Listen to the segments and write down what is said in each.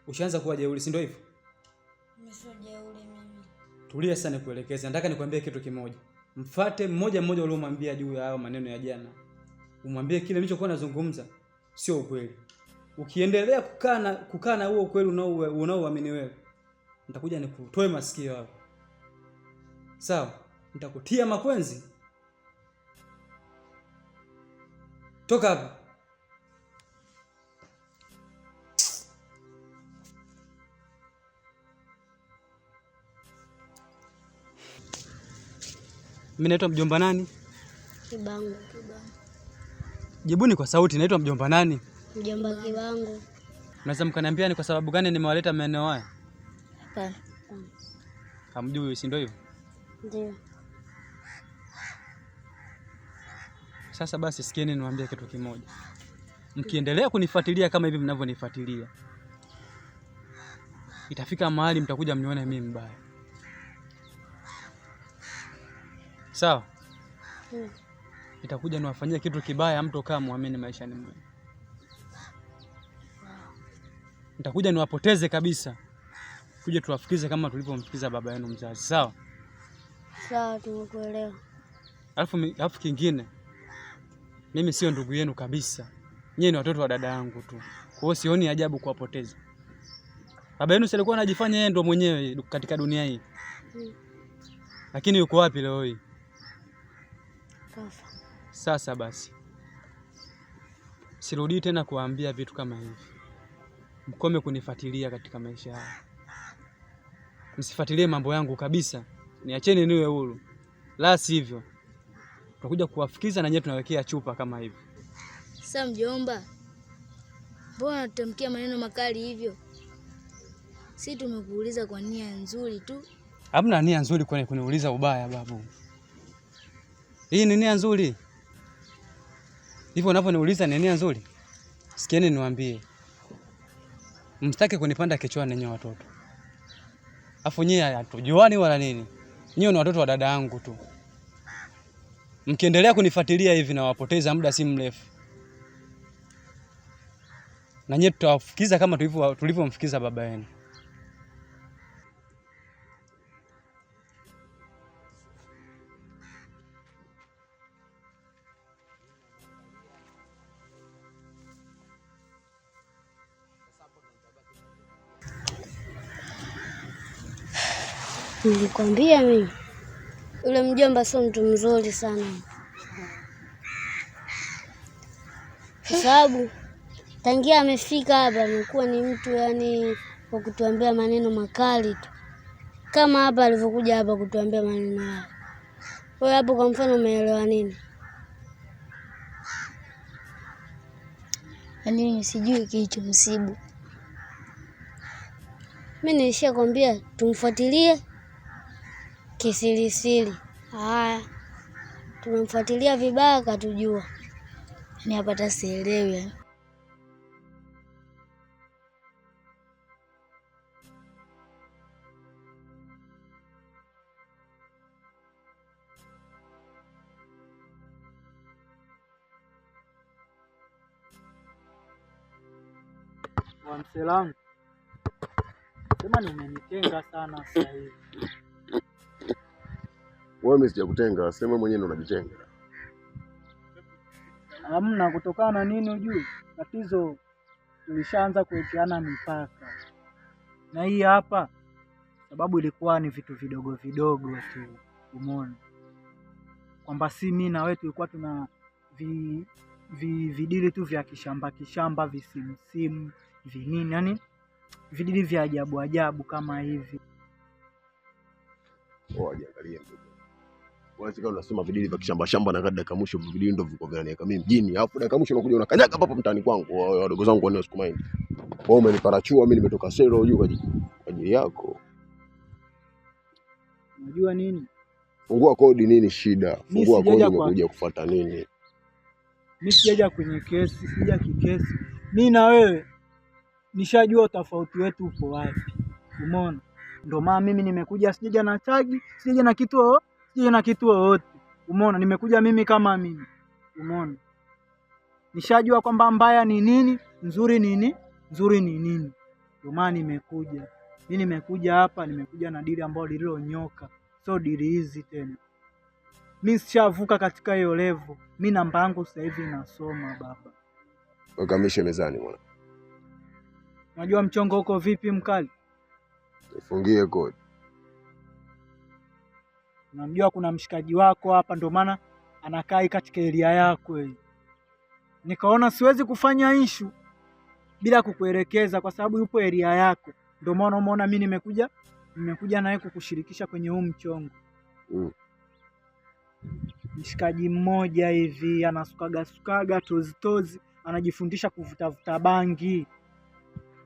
Ushaanza kuwa jeuri, si ndio hivyo? Mimi sio jeuri mimi. Tulia sasa nikuelekeze. Nataka nikwambie kitu kimoja. Mfate mmoja mmoja uliomwambia juu ya hayo maneno ya jana. Umwambie kile nilichokuwa nazungumza sio ukweli. Ukiendelea kukaa na huo ukweli unaoamini wewe, nitakuja nikutoe masikio hapo. Sawa? Nitakutia makwenzi. Toka hapa. Mimi naitwa mjomba nani? Kibangu. Jibuni kwa sauti, naitwa mjomba nani? Mjomba Kibangu. Mnaweza mkaniambia ni kwa sababu gani nimewaleta maeneo haya? Hapana. Hamjui, si ndio hivyo? Ndio. Sasa basi sikieni niwaambie kitu kimoja. Mkiendelea kunifuatilia kama hivi mnavyonifuatilia, itafika mahali mtakuja mnione mimi mbaya. Sawa? Itakuja niwafanyie kitu kibaya mtokaa muamini maishani mwenu. Nitakuja niwapoteze kabisa. Kuja tuwafukize kama tulivyomfukiza baba yenu mzazi. Sawa? Sawa, tumekuelewa. Alafu kingine, mimi sio ndugu yenu kabisa. Nyie ni watoto wa dada yangu tu. Kwa hiyo sioni ajabu kuwapoteza. Baba yenu si alikuwa anajifanya yeye ndo mwenyewe katika dunia hii. Lakini yuko wapi leo hii? Kafa. Sasa basi, sirudii tena kuwaambia vitu kama hivi. Mkome kunifuatilia katika maisha haya. Msifuatilie mambo yangu kabisa. Niacheni niwe huru. La sivyo tutakuja kuwafukiza na nyewe tunawekea chupa kama hivi. Sasa mjomba, mbona unatamkia maneno makali hivyo? Sisi tumekuuliza kwa nia nzuri tu. Hamna nia nzuri kwani kuniuliza ubaya babu. Hii ni nia nzuri? Hivyo unavyoniuliza ni nia nzuri? Sikieni niwaambie. Msitake kunipanda kichwani nyinyi watoto. Afu nyinyi hatujuani wala nini. Nyinyi ni watoto wa dada yangu tu. Mkiendelea kunifuatilia hivi na wapoteza muda si mrefu. Na nyinyi tutawafukiza kama tulivyomfukiza baba yenu. Nilikwambia mimi yule mjomba sio mtu mzuri sana, kwa sababu tangia amefika hapa amekuwa ni mtu yani wa kutuambia maneno makali tu, kama hapa alivyokuja hapa kutuambia maneno haya. Wewe hapo kwa mfano umeelewa nini? Yaani mimi sijui kilichomsibu. Mimi nilishakwambia tumfuatilie kisirisiri. Haya, tumemfuatilia vibaya katujua. Yaani hapa hata sielewi. Mselangu, sema nimenitenga sana sasa hivi. Wewe mimi sijakutenga, sema mwenyewe ndo unajitenga. Hamna, kutokana na nini ujue? Tatizo tulishaanza kuwekeana mipaka. Na hii hapa sababu ilikuwa ni vitu vidogo vidogo tu, umeona? Kwamba si mimi na wewe tulikuwa tuna vidili tu vya kishamba kishamba, visimsimu, vinini, yani vidili vya ajabu ajabu kama hivi. Oh, ajiangalie mdogo. Wewe sika unasema vidili vya kishamba shamba na dakika mwisho vidili ndio viko vinaniweka mimi mjini. Alafu dakika mwisho unakuja unakanyaga hapa mtaani kwangu. Wadogo zangu wanao siku mind. Wewe umeniparachua mimi nimetoka sero juu kwa ajili yako. Unajua nini? Fungua kodi nini shida? Mimi Fungua sijaja kodi kwa umekuja kufuata nini? Mimi sijaja kwenye kesi, sija kikesi. Mimi na wewe nishajua tofauti wetu upo wapi. Umeona? Ndio maana mimi nimekuja, sijaja na tagi, sijaja na kitu, sijaja na kitu yoyote. Umeona? Nimekuja mimi kama mimi. Umeona? Nishajua kwamba mbaya ni nini, nzuri ni nini, nzuri ni nini. Ndio maana nimekuja. Mimi nimekuja hapa, nimekuja na dili ambalo lililonyoka, sio dili hizi tena. Mimi sishavuka katika hiyo level. Mimi namba yangu sasa hivi inasoma baba. Weka mishe mezani mwana. Unajua mchongo uko vipi mkali? Nifungie kodi. Unamjua kuna mshikaji wako hapa, ndio maana anakaa katika area yako hii. Nikaona siwezi kufanya issue bila kukuelekeza kwa sababu yupo area yako. Ndio maana umeona mimi nimekuja naye kukushirikisha kwenye huu mchongo. Mshikaji mmoja hivi anasukaga sukaga tozi tozi, anajifundisha kuvutavuta bangi.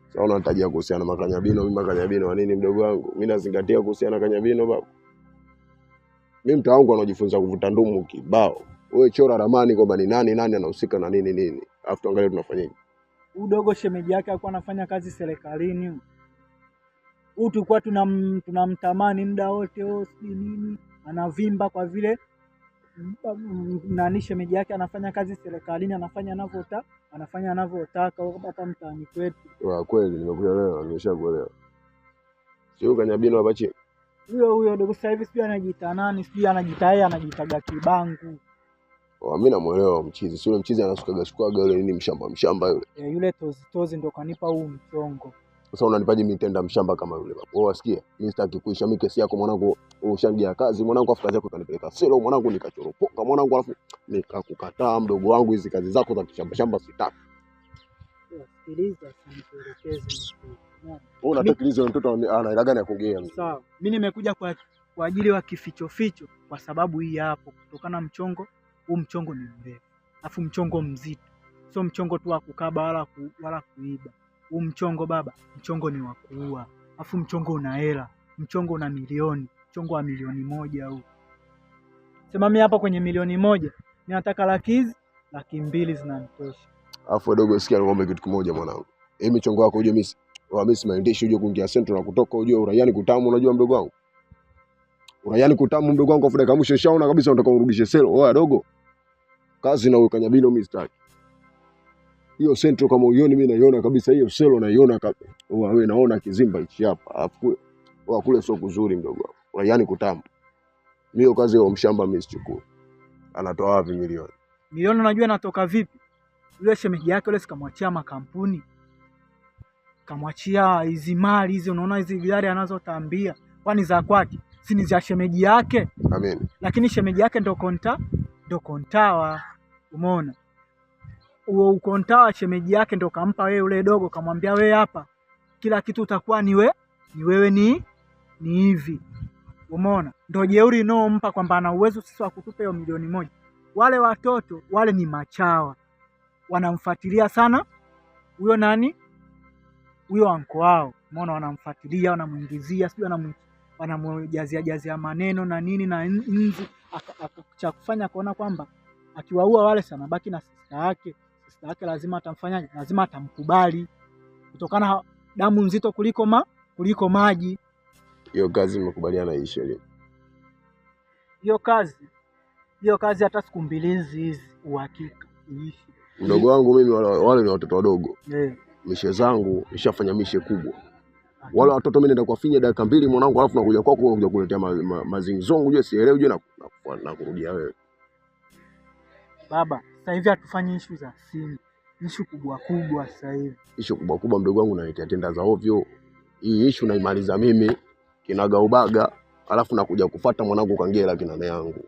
Sasa unanitajia kuhusiana na makanyabino, mimi makanyabino wa nini mdogo wangu? Mimi nazingatia kuhusiana na kanyabino baba. Mimi mtaa wangu anajifunza kuvuta ndumu kibao. Wewe chora ramani kwamba ni nani nani anahusika na nini nini. Alafu tuangalie tunafanyaje. Udogo shemeji yake alikuwa anafanya kazi serikalini. Huyu tulikuwa tunamtamani muda wote, oh sijui nini, anavimba kwa vile nani shemeji yake anafanya kazi serikalini, anafanya anavyotaka, anafanya anavyotaka hapa mtaani kwetu. Wa kweli nimekuelewa, nimeshakuelewa. Sio kanyabino hapa chini. Huyo huyo dogo sasa hivi sijui anajiita nani, sijui anajiita yeye anajiitaga Kibangu. Oh, mimi namuelewa mchizi. Sio mchizi anasukaga sukaga yule nini mshamba mshamba yule. Yule tozi tozi ndo kanipa huu mchongo. Sasa unanipaje mimi tenda mshamba kama yule baba? Wewe wasikia? Mimi sitaki kuisha mimi kesi yako mwanangu, ushangia kazi mwanangu, afu kazi yako ikanipeleka selo mwanangu, nikachoropoka mwanangu, alafu nikakukataa mdogo wangu, hizi kazi zako za kishamba shamba sitaki. Sikiliza, nikuelekeze. Wewe unataka hizo mtoto ana hela gani ya kugea? Sawa. Mimi nimekuja kwa ajili ya kificho ficho kwa sababu hii hapo, kutokana mchongo huu, mchongo ni mrefu. Alafu mchongo mzito. Sio mchongo tu wa kukaba wala kuiba. Huu mchongo baba, mchongo ni wa kuua. Alafu mchongo una hela, mchongo una milioni, mchongo wa 1,000,000 huu. Sema mimi hapa kwenye 1,000,000, mimi nataka laki hizi, 200,000 zinanitosha. Alafu wadogo, sikia nikwambie kitu kimoja mwanangu. Hii michongo yako ujue mimi si maandishi, ujue kuingia central na kutoka, ujue uraiani kutamu, unajua mdogo wangu. Uraiani kutamu mdogo wangu, afu dakika mwisho ushaona kabisa unataka urudishe selo. Oya dogo. Kazi na ukanyabino mimi sitaki. Hiyo central kama uioni mimi naiona kabisa, hiyo selo naiona kabisa. Wewe naona kizimba hichi hapa. Alafu kule sio kuzuri mdogo wangu. Uraiani kutamu. Mimi hiyo kazi ya mshamba mimi sichukui. Anatoa wapi milioni? Milioni unajua natoka vipi? Yule shemeji yake yule sikamwachia makampuni. Kamwachia hizi mali hizi, unaona hizi gari anazotambia, kwani za kwake? Si ni za shemeji yake? Amen. Lakini shemeji yake ndo kontawa. Umeona? Huo ukontawa shemeji yake ndo kampa wewe yule dogo, kamwambia wewe hapa kila kitu utakuwa ni wewe, ni wewe ni hivi. Umeona? Ndo jeuri inaompa kwamba ana uwezo sisi wa kutupa hiyo 1,000,000. Wale watoto wale ni machawa. Wanamfuatilia sana huyo nani? Huyo anko wao. Umeona, wanamfuatilia, wanamuingizia, sijui wanamjazia jazia maneno na nini na nzi. Cha kufanya kuona kwamba akiwaua wale sana baki na sister yake. Sister yake lazima atamfanyaje? Lazima atamkubali. Kutokana damu nzito kuliko maji. Hiyo kazi nimekubaliana iishe lini? Hiyo kazi hata siku 2 hizi uhakika iishe. Mdogo wangu mimi wale ni watoto wadogo. Yeah. Mishe zangu nishafanya mishe kubwa. Wale watoto mimi naenda kuwafinya dakika 2 mwanangu, alafu nakuja kwako unakuja kuletea mazinzongo, unajua sielewi, unajua na kurudia wewe. Baba, sasa hivi hatufanyi issue za simu. Issue kubwa kubwa sasa hivi. Issue kubwa kubwa mdogo wangu naletea tenda za ovyo. Hii issue naimaliza mimi kinagaubaga, alafu nakuja kufuata mwanangu Kangela kinane yangu.